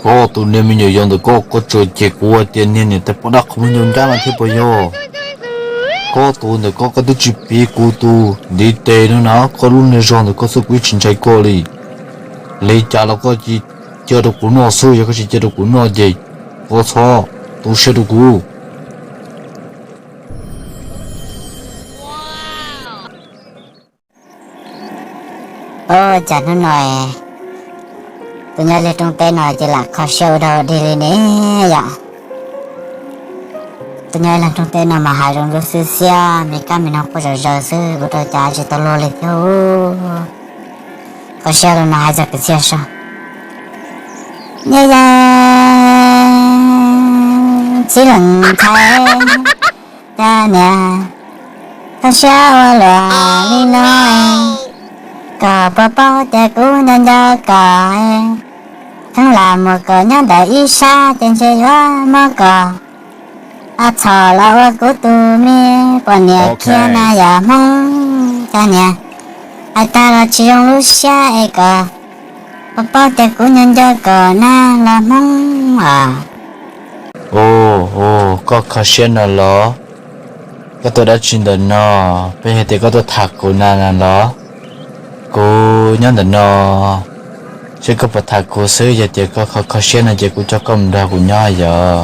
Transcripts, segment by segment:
Koj tus niag me nyuam yaus ntawm koj, koj tsuas cem kuv hais tias niag niam tais poj dab qhov muag ncaj no thiab puas yog? Koj tus ntawm koj, koj twb tsis piv kuv tus ntiv tes no na, koj lub niag zog ntawm koj xwb kuv yeej tsis ntshai koj li. Li cas los koj cia rau kuv noj xwb, yog koj tsis cia rau kuv noj ces koj txhob tu siab rau kuv. Ua cas hnub no tus nyob li rooj teb no ces lam kho siab ua dog dig li ne yom? Tus nyob li rooj teb no mas hav zoov lub xwb xiab, me kab me noog quaj zom zaws xwb, ua rau cas tsis tau luag li thiab. Kho siab li no hais txog kwv txhiaj so. Yog yog txib lees ntxhais cov niam, kho siab ua luaj li no, kom puas paub tias kuv nco nco kom, kheev lam muag kom nyob ntawm ib sab ces ntshe yuav mob kom, a txhom los ua kuv tus me poj niam kiag na yog Hmoob cov niam. Hais tag los tsis zoo lub siab es kom puas paub tias kuv nco nco kom na los Hmoob os. Ua, koj kho siab no los? Koj tuaj dab tsi ntawm no? Peb hais tias koj tuaj tham kuv na na los? Kuv nyob ntawm no, seb koj puas tham kuv xwb, yog tias koj kho kho siab no ces kuv coj koj mus nrog kuv nyob yog.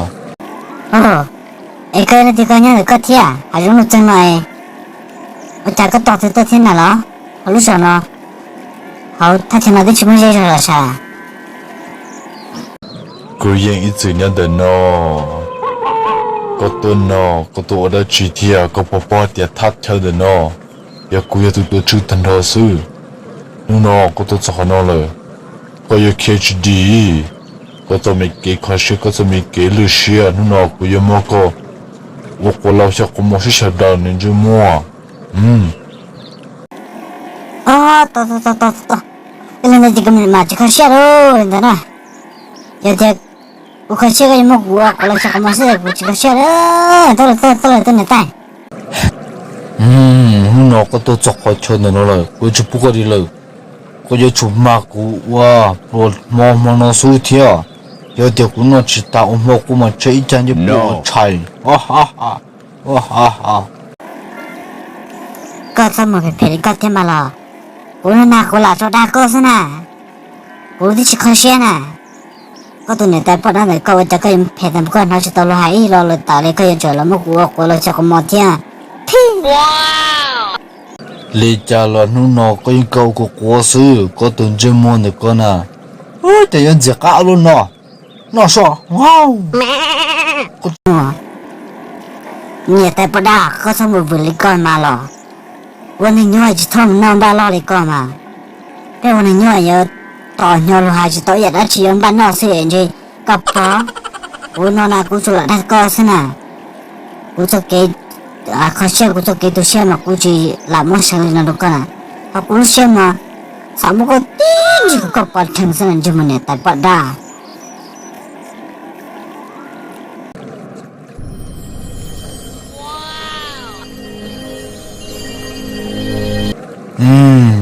Es koj leej twg koj nyob ntawm koj thiab hav zoov lub txeeg no es? Ua cas koj tos twg tuaj thiab na los? Hauv lub zos no, hauv thaj chaw no twb tsis muaj zej zog los sas. Kuv yeej ib txwm nyob ntawm no. Koj tuaj no, koj tuaj ua dab tsi thiab? Koj puas paub tias thaj chaw ntawm no yog kuv yog tus tuav tswj tag nrho xwb. Hnub no koj tuaj txog qhov no lawm, koj yuav khiav tsis dim. Koj txoj me kev kho siab, koj txoj me kev lwj siab, hnub no kuv yuav muab koj ua quas laus xyaw quas mos sib sawv daws nws ntsej muag. Ib leeg ntawd ces kuv mam tsis kho siab li ntawd na. Yog tias kuv kho siab koj yuav muab kuv ua quas laus xyaw quas mos xwb, kuv tsis kho siab li. Tuaj lawm, tuaj lawm, tuaj niam tais. Hnub no koj tuaj txog qhov chaw ntawm no lawm, kuv tsis pub koj dim lawm. Koj yuav tsum mag kuv ua pluas hmo hmo no xwb thiab. Yog tias kuv noj tsis tas ua hmo kuv mas tseg ib cag ncej puas tshais. Koj txhob mus phem phem li koj thiab mas los. Kuv no na kuv lam tso dag koj xwb na. Kuv twb tsis kho siab na. Koj tus niam tais poj dab ntawm koj ua cas koj yuav phem tas koj hnov tsis tau luag hais ib lo lus tawm li, koj yuav tsum los muab kuv ua quas laus xyaw quas mos thiab. Li cas los hnub no koj yeej kaw kuv quav xwb, koj tus ntsej muag ntawm koj na. Ub, cas yuav ntxim qab lub no. Noj so. Niam tais poj dab, koj txhob mus vwm li koj mas los. Ua neeg nyob tsis txhob mus noj npaj loj li koj mas. Peb ua neeg nyob yuav tos hnyo luag hais tsis tau ib yam dab tsi, yuav npaj noj xwb ntshe koj pom. Kuv no na kuv tsuas lam dag koj xwb na. Kuv txoj kev kho siab, kuv txoj kev tu siab mas kuv tsis lam muab seev li no rau koj na. Ho kuv lub siab mas xav muab koj tib ntsig kom koj pov rhees xwb na, ntsej muag niam tais poj dab.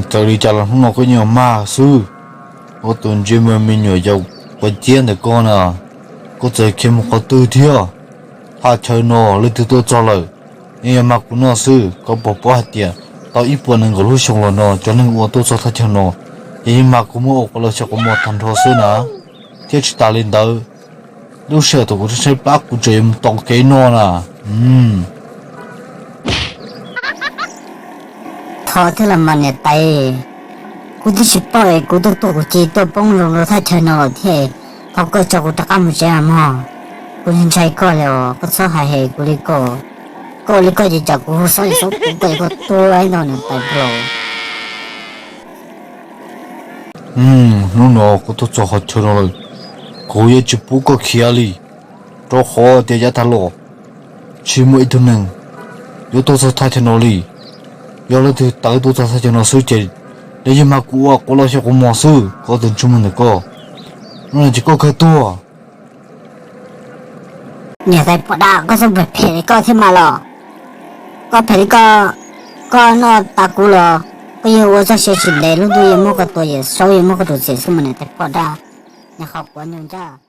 Txawm li cas los hnub no koj yeej mag xwb. Koj tus ntsej muag me nyuam yaus quav ciab ntawm koj na, koj txawm khiav mus qhov twg thiab? Thaj chaw no leej twg tuaj txog lawm, yeej yog mag kuv noj xwb. Koj puas paub hais tias tau ib puas nees nkaum lub xyoo los no cov neeg uas tuaj txog thaj chaw no ces yeej mag kuv muab ua quas laus xyaw quas mos tag nrho xwb na. Thiab tsis tas li ntawd, lub sij hawm thaum kuv tshaib tshaib plab kuv tseem yuav mus tom kev noj na. Thov thiab los mas niam tais, kuv twb tsis paub es kuv tuaj tuaj kuv cia tuaj poob zoo rau thaj chaw no lawm thiab. Thov koj tso kuv rov qab mus tsev mas mog. Kuv ntshai koj li os, koj txhob hais hem kuv li ko. Koj ua li koj ces tsam kuv hu xob xob kuv koj es koj tuag ib ntau niam tais nplo. Hnub no kuv tuaj txog qhov chaw no lawm, kuv yeej tsis pub koj khiav li, rau qhov tias yav tag los tsis muaj ib tug neeg yuav tuaj txog thaj chaw no li. Yog leej twg tawm tuaj txog thaj chaw no xwb ces lawv yeej mag kuv ua quas laus xyaw quas mos xwb, koj tus ntsej muag ntawm koj. Hnub no ces koj kawg tuag. Niam tais poj dab, koj txhob phem phem li koj thiab mas los. Koj phem li koj, koj noj tas kuv los koj yeej ua txoj sia tsis ntev, lub ntuj yeej muab koj tua, Yawm Saub yeej muab koj rub txim xwb mas niam tais poj dab, niag qhov quav nyuj ncab.